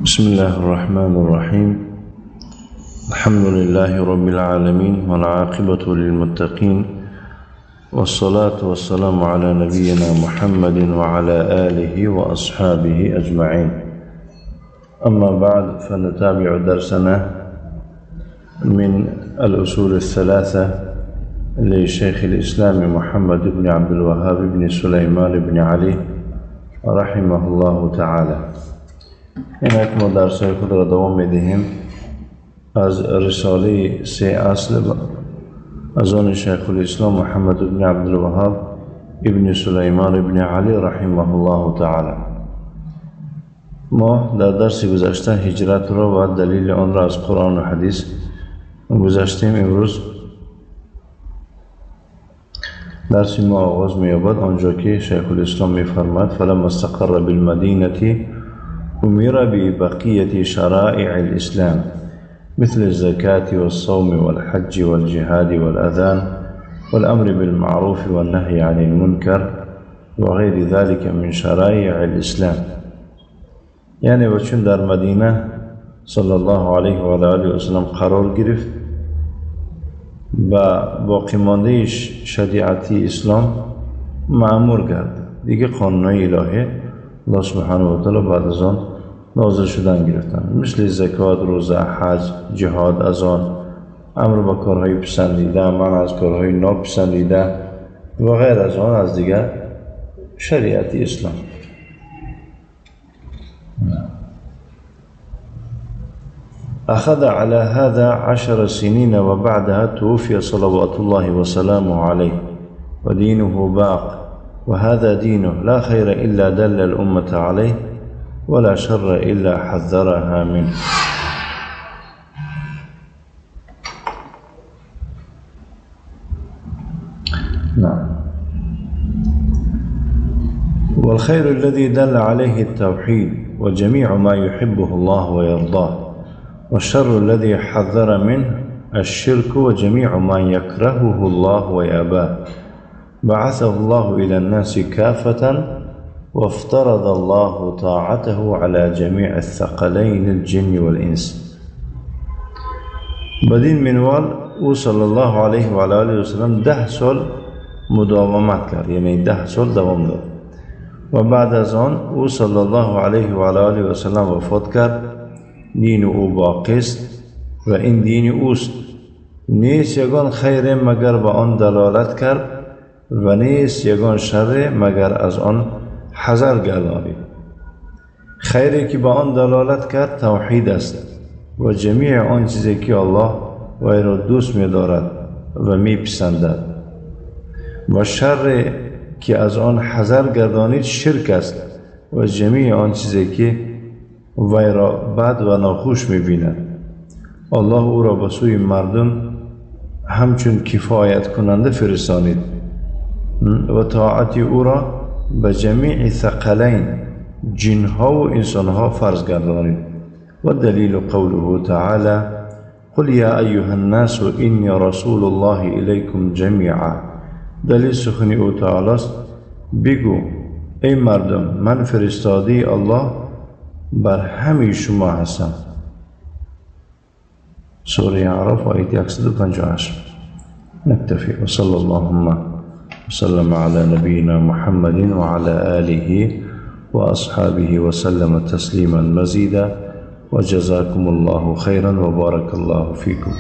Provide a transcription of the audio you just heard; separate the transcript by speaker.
Speaker 1: بسم الله الرحمن الرحيم. الحمد لله رب العالمين والعاقبة للمتقين والصلاة والسلام على نبينا محمد وعلى آله وأصحابه أجمعين. أما بعد، فنتابع درسنا من الأصول الثلاثة لشيخ الإسلام محمد بن عبد الوهاب بن سليمان بن علي رحمه الله تعالى. اینک ما درس‌های خود را دوام می‌دهیم از رساله سه اصل از آن شیخ الاسلام محمد بن عبدالوهاب ابن سلیمان ابن علی رحمه الله تعالی. ما در درس گذشته هجرت را و دلیل آن را از قرآن و حدیث گذشتیم. امروز درس ما آغاز می‌یابد آنجا که شیخ الاسلام می‌فرماد: فلما استقر بالمدینة أمر ببقية شرائع الإسلام مثل الزكاة والصوم والحج والجهاد والأذان والأمر بالمعروف والنهي عن المنكر وغير ذلك من شرائع الإسلام. یعنی و چون در مدینه صلی الله علیه و آله و سلم قرار گرفت و باقی مانده شریعتی اسلام مأمور کرد، دیگه قانونهای الهی الله سبحانه و تعالی بعد از آن نازل شدن گرفتن، مثل زکات، روزه، حج، جهاد، اذان، امر به کارهای پسندیده، منع از کارهای ناپسندیده و غیر از آن از دیگر شریعت اسلام. أخذ على هذا 10 سنين وبعدها توفي صلوات الله وسلامه عليه ودينه باق، وهذا دينه لا خير إلا دل الأمة عليه ولا شر إلا حذرها منه. نعم. والخير الذي دل عليه التوحيد وجميع ما يحبه الله ويرضاه، والشر الذي حذر منه الشرك وجميع ما يكرهه الله ويأباه. بعثه الله إلى الناس كافة، وافترض الله طاعته على جميع الثقلين الجن والإنس. بدین منوال او صلی الله علیه و آله و سلم 10 سال مداومت کرد، یعنی 10 سال دوام داد و بعد از آن او صلی الله علیه و آله و سلم وفات کرد. دین او باقی است و این دین اوست، نیست یگان خیر مگر به آن دلالت کرد و نیست یگان شر مگر از آن حذر گردانید. خیری که به آن دلالت کرد توحید است و جمیع آن چیزی که الله وی را دوست می‌دارد و میپسندد، و شر که از آن حذر گردانید شرک است و جمیع آن چیزی که وی را بد و ناخوش می‌بیند. الله او را به سوی مردم همچون کفایت کننده فرستانید و طاعت او را به جمیع ثقلین جنها و انسانها فرض گردانید. و دلیل قوله تعالی: قل یا ایها الناس انی رسول الله الیکم جمیعا. دلیل سخن او تعالی است: بگو ای مردم، من فرستاده الله بر همه شما هستم. سوره اعراف آیه 158. نکتفی و صلی اللهم وسلم على نبينا محمد وعلى آله وأصحابه وسلم تسليما مزيدا، وجزاكم الله خيرا وبارك الله فيكم.